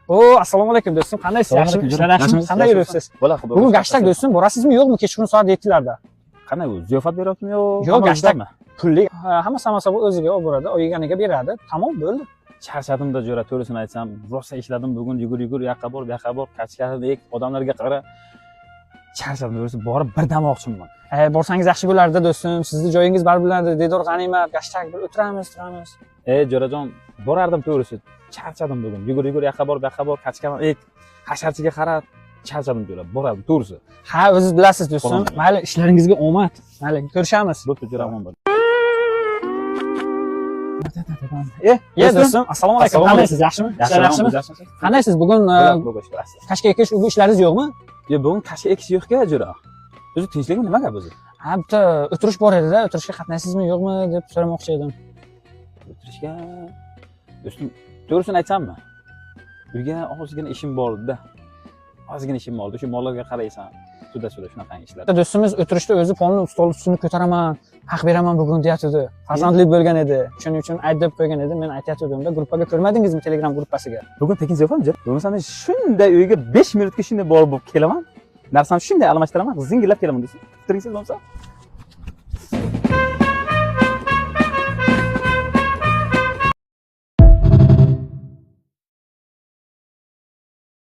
O, assalomu alaykum do'stim, qandaysiz? Yaxshimi? Ishlar yaxshimi? Qanday yuribsiz? Bola, xudo. Bugun gashtak do'stim, borasizmi yo'qmi? Kechqurun soat 7 larda. Qanday u? Ziyofat beryaptimi yo? Yo'q, hamma gashtak. o'zidami? Pullik, ha, hamma samosa o'ziga olib boradi, o yeganiga beradi. Tamom, bo'ldi. Charchadim-da jo'ra, to'g'risini aytsam, rosa ishladim bugun, yugur yugur, u yoqqa bor, bu yoqqa bor, kachkani ek, odamlarga qara. Charchadim, to'g'risi, borib bir dam olmoqchiman. E, borsangiz yaxshi bo'lardi do'stim. Sizni joyingiz baribir bilinadi. Diydor g'animat, gashtak bir o'tiramiz, turamiz. E, jo'rajon, borardim to'g'risi. Charchadim bugun. Yugur yugur, u yoqqa bor, bu yoqqa bor, kachkani ek, hasharchiga qara, charchadim jo'ra, borardim to'g'risi. Ha, o'zingiz bilasiz do'stim. Boraman. Mayli, ishlaringizga omad. Mayli, ko'rishamiz. Bo'pti, jo'ra, omon bo'l. E, Ye do'stim, assalomu alaykum. Assalomu Qandaysiz? Yaxshimi? Ishlar yaxshimi? Qandaysiz? Bugun kashka ekish, u ishlaringiz yo'qmi? Yo, bugun kashka ekish yo'q-ku, jo'ra. O'zi tinchlikmi, nima gap o'zi? Ha, bitta o'tirish bor edi-da, o'tirishga qatnaysizmi, yo'qmi deb so'ramoqchi edim. O'tirishga, do'stim, to'g'risini aytsammi, uyga ozgina ishim bor edi, ozgina ishim bor edi, shu mollarga qaraysan, туда сюда shunaqangi ishlar. Bitta do'stimiz o'tirishda o'zi polni stol ustini ko'taraman, haq beraman bugun deyatdi. Farzandli bo'lgan edi. Shuning uchun ayt deb qo'ygan edi. Men aytayotgandim-da, gruppaga ko'rmadingizmi, Telegram gruppasiga? Bugun tekin ziyofat, bo'lmasa men shunday uyga 5 minutga shunday borib kelaman, narsamni shunday almashtiraman, zingillab kelaman, do'stim, kuttiringsiz bo'lmasa.